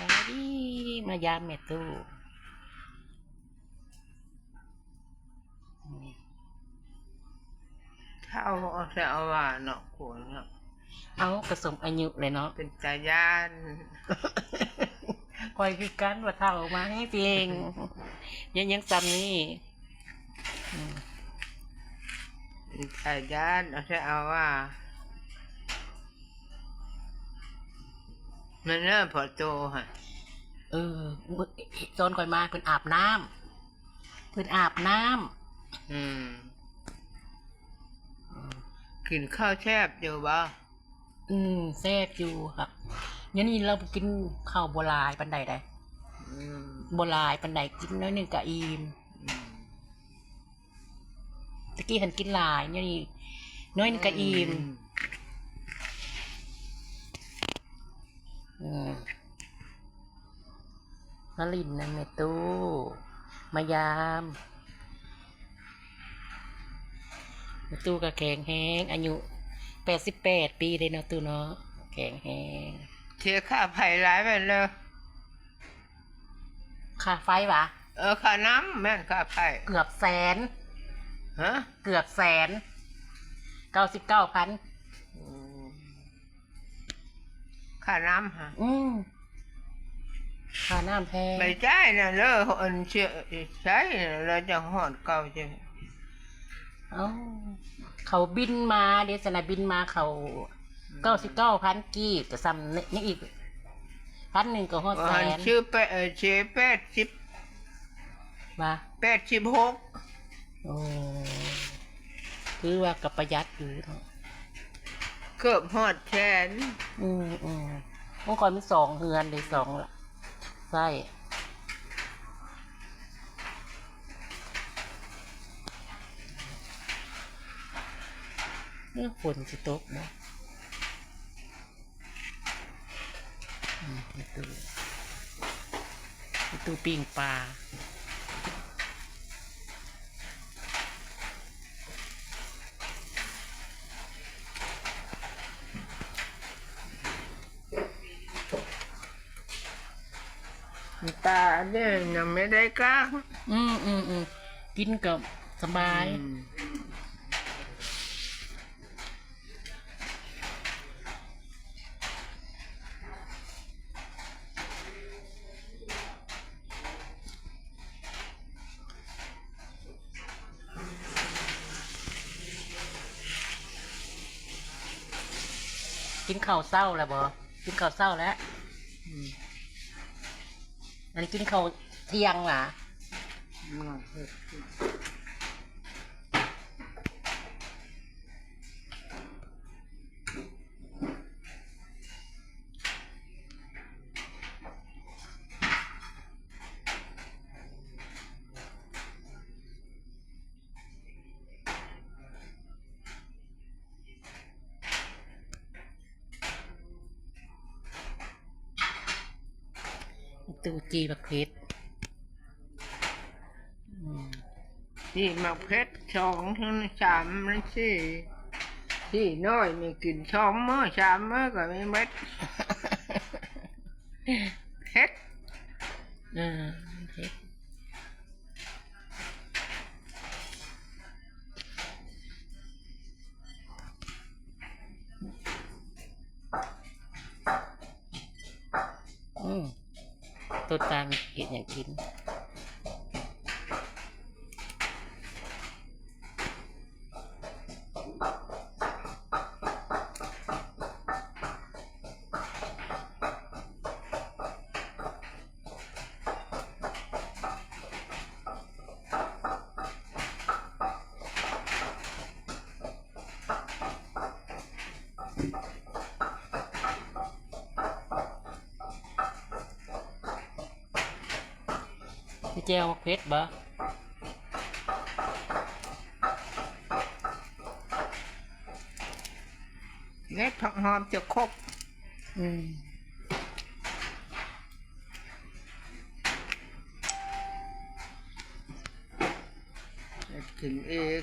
ສະບາຍດີ ມາຢາມແມ່ຕູ້. ເຖົ້າເອົາແຕ່ເອົາວ່າເນາະ ໂກນເນາະ. ເອົາ ກະສົມອາຍຸແຫຼະເນາະ. ເປັນຕາຢ້ານ. ຂ້ອຍຄືກັນ ວ່າເຖົ້າມາແຮງເພງ ຍັງ ຍັງສ່ຳນີ້. ອືມ ຕາຢ້ານ ເອົາແທ້ເອົາວ່າ ແມ່ນເດີພໍ່ໂຕຫັ້ນ. ເອີ ຕອນຂ້ອຍມາເພິ່ນອາບນ້ຳ ເພິ່ນອາບນ້ຳ. ອືມ ກິນເຂົ້າແຊບຢູ່ບໍ່? ອືມ ແຊບຢູ່ ຫາກດຽວນີ້ລາວກິນເຂົ້າບໍ່ຫຼາຍປານໃດໃດ. ອືມ ບໍ່ຫຼາຍປານໃດ ກິນໜ້ອຍໜຶ່ງກະອີ່ມ. ອືມ ຕະກີ້ຫັ້ນກິນຫຼາຍ ດຽວນີ້ໜ້ອຍໜຶ່ງກະອີ່ມ. ອືມ ອືມ ມາຫຼິ້ນນຳແມ່ຕູ້ ມາຢາມ. ແມ່ຕູ້ກະແຂງແຮງ ອາຍຸແປດສິບແປດປີເດ້ເນາະຕູ້ເນາະ ແຂງແຮງ. ເສຍຄ່າໄຟຫຼາຍແມ່ນເລີ ຄ່າໄຟຫວາ? ເອີ ຄ່ານ້ຳ ແມ່ນຄ່າໄຟ ເກືອບແສນ. ຮະ? ເກືອບແສນ ເກົ້າສິບເກົ້າພັນ. ອືມ ຄ່ານ້ຳຫະ? ອືມ ຄ່ານ້ຳແພງ. ໄປຈ່າຍນະເລີ ອັນ ໃຊ້ລະຈັ່ງຮອດເກົ່າຈັ່ງ. ເອົ້າ ເຂົາບິນມາເດ້ຊັ້ນນະ ບິນມາເຂົາ ອືມ ເກົ້າສິບເກົ້າພັນກີບ ກະສ່ຳນີ້ອີກພັນໜຶ່ງກະຮອດແສນ. ຊື້ແປດ ເສຍແປດສິບ ວ່າ ແປດສິບຫົກ. ໂອ້ ຖືວ່າກະປະຢັດຢູ່ເນາະ ເກືອບຮອດແສນ. ອືມໆ ຂອງຂ້ອຍມັນສອງເຮືອນເດ້ ສອງລະ ໃຊ້. ເອີ ຝົນຊິຕົກບໍ່? ອືມ ມີຕູ້ ມີຕູ້ປີ້ງປາ. ປາອັນນີ້ຍັງບໍ່ໄດ້ກ້າງ. ອືມໆໆ ກິນກໍສະບາຍ. ອືມ ກິນເຂົ້າເຊົ້າແລ້ວບໍ່? ກິນເຂົ້າເຊົ້າແລ້ວ. ອືມ ອັນນີ້ກິນເຂົ້າທ່ຽງຫວາ? ອືມ ຕູ້ຈີ່ໝາກເຜັດ. ອືມ ຈີ່ໝາກເຜັດສອງ ສາມ ສີ່ ຈີ່ນ້ອຍນີ້ກິນສອງມື້ສາມມື້ກໍມີເໝິດ. ເຜັດ ເອີ ເຜັດ. ອືມ ຕົ້ນຕານເຮັດຫຍັງກິນ? ມີແຈ່ວໝາກເຜັດບໍ່? ເຮັດຜັກຫອມຈະຄົບ. ອືມ ເຮັດກິນເອງ.